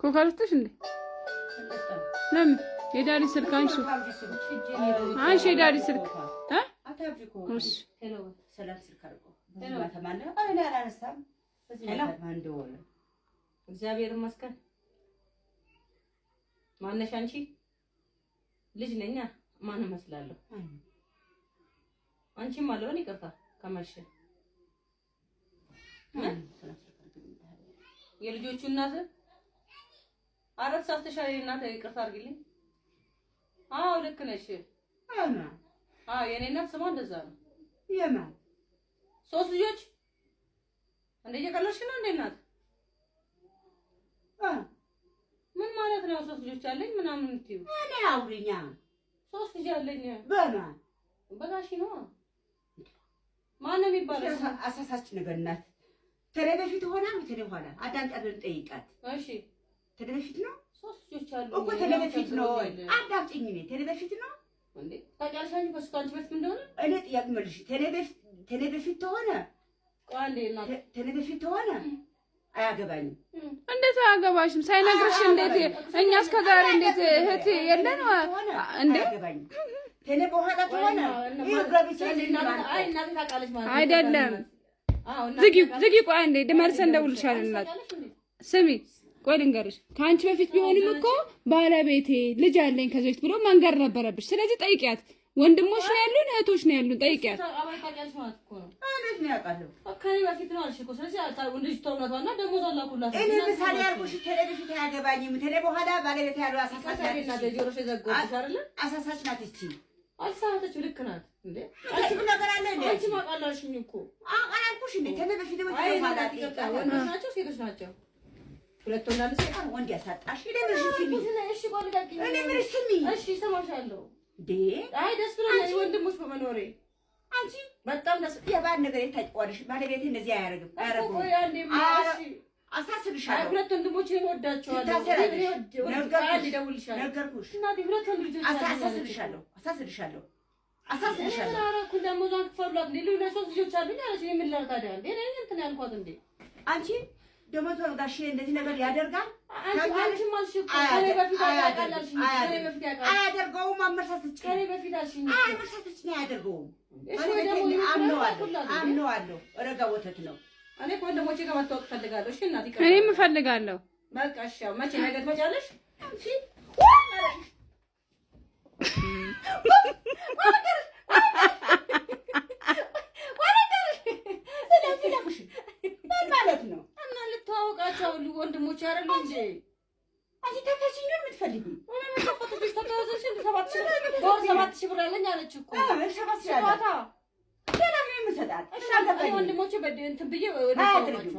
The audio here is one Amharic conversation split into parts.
ኮካ ልስጥሽ እንዴ? ለምን የ daddy ስልክ አንሺ፣ አንሺ የ daddy ስልክ እ እሺ። ሰላም ስልክ አድርጎ ማታ ማነው? እኔ አላነሳም። በዚህ ማታ ማን ደወለ? እግዚአብሔር ይመስገን። ማነሽ አንቺ? ልጅ ነኛ። ማን እመስላለሁ? አንቺም አለውን። ይቅርታ ከመሸ። የልጆቹ እናት። ኧረ ተሳስተሻል። የእኔ እናት ይቅርታ አድርጊልኝ። አዎ ልክ ነሽ። አዎ የእኔ እናት ስሟ እንደዛ ነው። የማን? ሶስት ልጆች እንደ እየቀለድሽ ነው እንዴ እናት? ምን ማለት ነው? ሶስት ልጆች አለኝ ምናምን የምትይው? እኔ አውሪኛ። ሶስት ልጅ አለኝ። በማን? በጋሺ ነው። ማን ነው የሚባለው? አሳሳች ነገር ናት። ተኔ በፊት ሆና ተኔ ኋላ አዳምጣት፣ ጠይቃት። እሺ። ተኔ በፊት ነው። ሶስት ልጆች አሉ እኮ ተኔ በፊት ነው። አዳምጪኝ። እኔ ተኔ በፊት ነው። እንዴ ታውቂያለሽ አንቺ ከእሱ ከአንቺ በፊት እንደሆነ? እኔ ጥያቄ መልሽ። ተኔ በፊት ተሆነ ቆይ አንዴ እናት። ተኔ በፊት ተሆነ አያገባኝም። እንዴት አያገባሽም? ሳይነግርሽ እንዴት እኛ እስከ ዛሬ እንዴት እህት የለን እንዴ? አያገባኝም። ተኔ በኋላ ተሆነ ይሄ ገብቼ አይ እናቴ ታውቃለች ማለት ነው። አይደለም። አዎ እናቴ። ዝጊው፣ ዝጊ። ቆይ አንዴ መልሰን እንደውልሻለን። እናት ስሚ፣ ቆይ ልንገርሽ፣ ከአንቺ በፊት ቢሆንም እኮ ባለቤቴ ልጅ አለኝ ከዚህ በፊት ብሎ መንገር ነበረብሽ። ስለዚህ ጠይቂያት። ወንድሞች ነው ያሉን፣ እህቶች ነው ያሉን፣ ጠይቂያት። አባይ ታውቂያለሽ ማለት እኮ ነው። እንዴት ነው ያውቃለሁ? ከእኔ በፊት ነው አልሽ እኮ። ስለዚህ ልጅቷ እውነቷን እና ደሞዝ አላኩላት። እኔ ምሳሌ ያልኩሽ ተኔ በፊት አያገባኝም። ተኔ በኋላ ባለቤቴ ያለው አሳሳች ናት። እናቴ ጆሮሽ የዘጋሁብሽ አይደለ? አሳሳች ናት እቺ። አልሳተችም። ልክ ናት እንዴ? አንቺ ምን ነገር አለ እንዴ? አንቺ ማቃላልሽኝ እኮ። አላልኩሽ እንዴ? ተኔ በፊት ነው አይ በኋላ እናቴ ይቅርታ፣ ወንዶች ናቸው ሴቶች ናቸው? ሁለት ወንድ አንድ ሴት። ወንድ ያሳጣሽ። እኔ ምንሽ ስሚ፣ እሺ ቆይ ልቀቂኝ። እኔ ምንሽ ስሚ። እሺ እሰማሻለሁ። እንዴ። አይ ደስ ብሎኛል ወንድሞች በመኖሬ። አንቺ በጣም ደስ የባል ነገር የታጭቋለሽ። ባለቤቴ እንደዚህ አያደርግም፣ አያደርገውም። ቆይ አንዴ እሺ። አሳስብሻለሁ። አይ ሁለት ወንድሞቼን እወዳቸዋለሁ። ትታሰራለሽ። አንዴ እደውልልሻለሁ። ነገርኩሽ። እናቴ ሁለት ወንድ ልጆች አሉኝ። አሳስብሻለሁ፣ አሳስብሻለሁ፣ አሳስብሻለሁ። ምን አደረኩ? ደሞዟን ክፈሏት እንዴ? ልጅ ሶስት ልጆች አሉኝ አለች። እኔ ምን ላድርግ ታዲያ? እንዴ እኔ እንትን ያልኳት እንዴ? አንቺ ደሞዝ ጋሼ እንደዚህ ነገር ያደርጋል? አንቺም አልሽ እኮ ከእኔ በፊት ያውቃል አልሽኝ። ከእኔ በፊት ያውቃል። አያደርገውም። አመርሳትች ከእኔ በፊት አልሽኝ እኮ። አመርሳትች ነው አያደርገውም። እሺ ወይ ደግሞ አምነዋለሁ፣ አምነዋለሁ። ረጋ ወተት ነው። እኔ ከወንድሞቼ ጋር መታወቅ እፈልጋለሁ። እሺ እናቴ ይቅርታ። እኔም እፈልጋለሁ። በቃ እሺ። ያው መቼ ነገ ትመጫለሽ? አንቺ ምን ማለት ነው? እና ልተዋወቃቸው ወንድሞቼ አይደሉ እንዴ? አንቺ ተፈሽኝ ነው የምትፈልጊው? በወር 7,000 ብር አለኝ አለች እኮ። 7,000 አለ። ስጧታ። ሌላ ምን የምሰጣት? እሺ እኔ ወንድሞቼ እንትን ብዬ አያደርግም።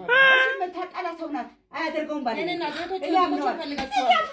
የምታጣላ ሰው ናት። አያደርገውም ባለ እኔ እናት እህቶቼ ወንድሞቼ እፈልጋቸዋለሁ።